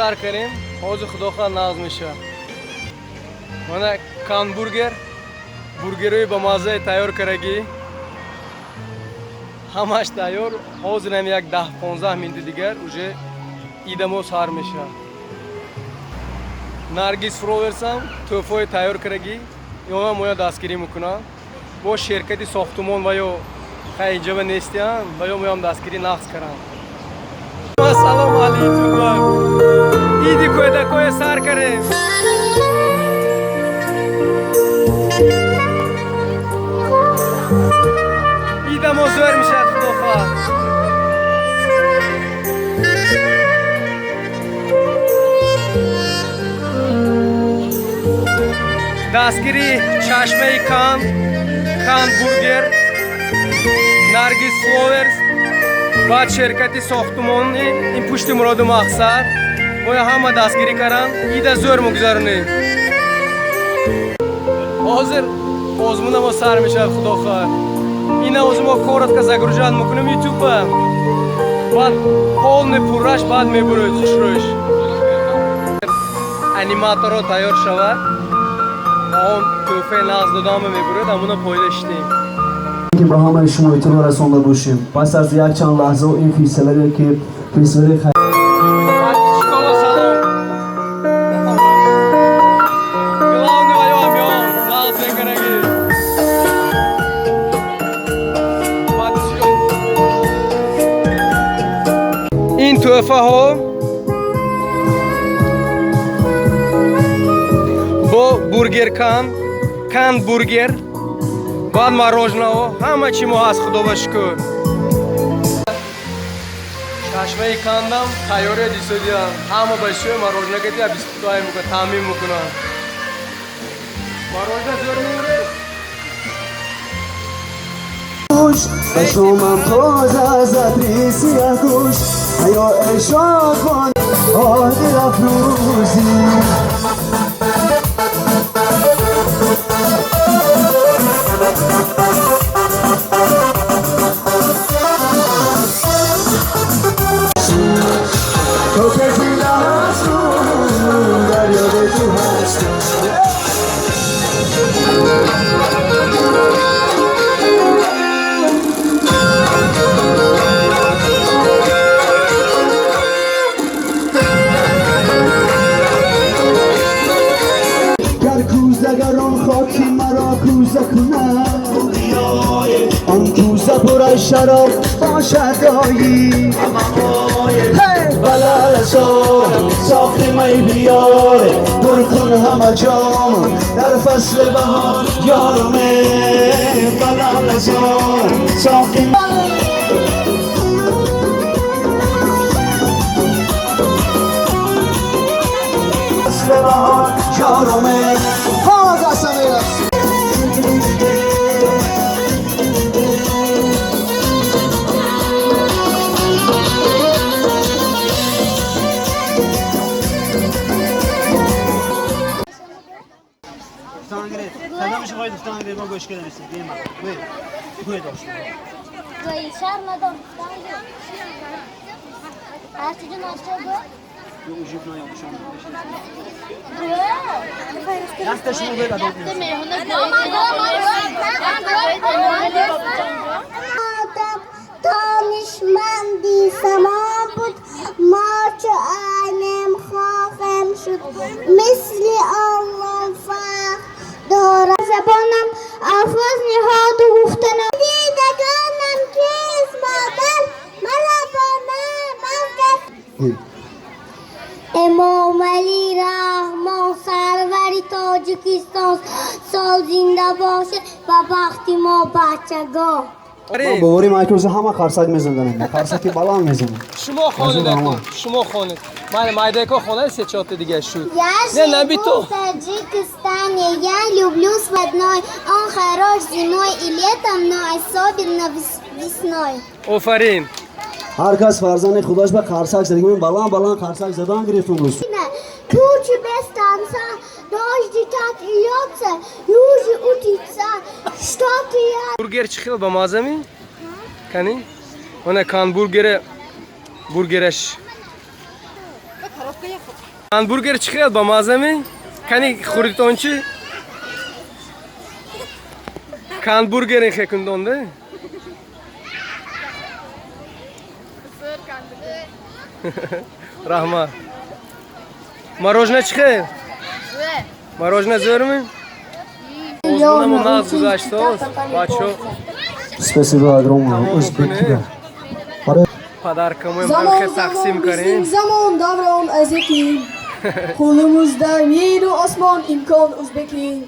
Сар карем, ҳозир худохоҳ нағз мешавад. Мана Канбургер, бургерҳои ба маззаи тайёр карагӣ, ҳамаш тайёр. Ҳозирам як 10-15 минути дигар уже идамо сар мешавад. Наргиз Фловерсам тӯҳфаҳои тайёр карагӣ, ёна моя дастгирӣ мекунанд. Бо ширкати сохтумон ва ё хай инҷаба нестиям, ва ё моям дастгирӣ нағз каранд. Ассалому алайкум. Иди кӯдакоя сар карем. Идамо зӯр мешавад, худо хоҳад. Дастгири чашмаи Кан, Кан Бургер, Наргиз Фловерс, баъд ширкати сохтумонӣ, ин пушти муроду мақсад. Моя ҳама дастгирӣ каранд, ида зӯр мегузаронем. Ҳозир озмунамо сар мешавад, худо хоҳад. Ина ҳозир мо коротко загружать мекунем ютуба. Баъд полный пурраш баъд мебуроед хушрӯш. Аниматоро тайёр шавад ва он тӯҳфаи нағз додама мебуроед, ҳамуна поида шитем. Ки ба ҳамаи шумо иттилоъ расонда бошем. Пас аз якчанд лаҳза ин фестивале ки фестивали Подписчикова салом. Главный ваё амион, нағз мекараги. Подписчиков. Ин тӯҳфаҳо бо бургеркан, Кан Бургер, баъд мороженое, ҳама чи мо ҳаст, худо ба шукр. Чашмаи Кандам тайёрия дисодиям. Ҳама ба шӯи мороженое кати бисквитҳое мекунанд, таъмин мекунанд. Мороженое зӯр мемуред? Ба шомам тоза аз атри сияҳгӯш ҳаё эшод кун оҳ дилафрӯзӣ. То ки зинда ҳастум дар ёди ту ҳастум. Гар кӯзагарон хоки маро кӯза кунад, он кӯза пур аз шароб бошад доӣ. Балаласор соқи май биёр, пур кун ҳама ҷом дар фасли баҳор ёрме. Балаласор соқи фасли баҳор ёрме. Ҳама дастам мерасид. ما گوش کردیم دیما گوی گوی داشت. شهر ندارم. هرچی ناشته بود. دستش رو بده. دانشمندی سما بود، ما چو عالم خواهم شد مثل الله فخر دارم. زبانم الفاظ نهاد و گفتنم دیدگانم کیست مادر مرا با من بازگشت. امام علی رحمان سروری تاجیکستان сол зинда бошад ба бахти мо бачагон. Ман боварим айкӯза ҳама қарсак мезананд, қарсаки баланд мезананд. Шумо хонед, Азу ако, шумо хонед. Майда майдако хонед, се чорта дига шуд. Я Не, наби живу то. в Таджикистане, я люблю свой родной. Он хорош зимой и летом, но особенно весной. Офарин. Ҳар кас фарзанди худаш ба қарсак зад, баланд баланд қарсак задан гирифтум рӯз. Тучи без танца, дожди так льется, южи утица. Что ты я? Бургер чӣ хел ба мазза ми? Кани? Мана Кан Бургере бургераш. Гамбургер чӣ хел, ба маззами? Кани, хӯрдитон чӣ? Гамбургер хекундонде? Раҳмат. Мороженое чӣ хел? Мороженое зӯрми? Озмунамо нағз гузаштост, бачо. Спасибо огромное, узбеки. Подаркамоем Замон хе тақсим замон карем. bizning zamon davron aziki. Qo'limizda yeru osmon imkon o'zbeking.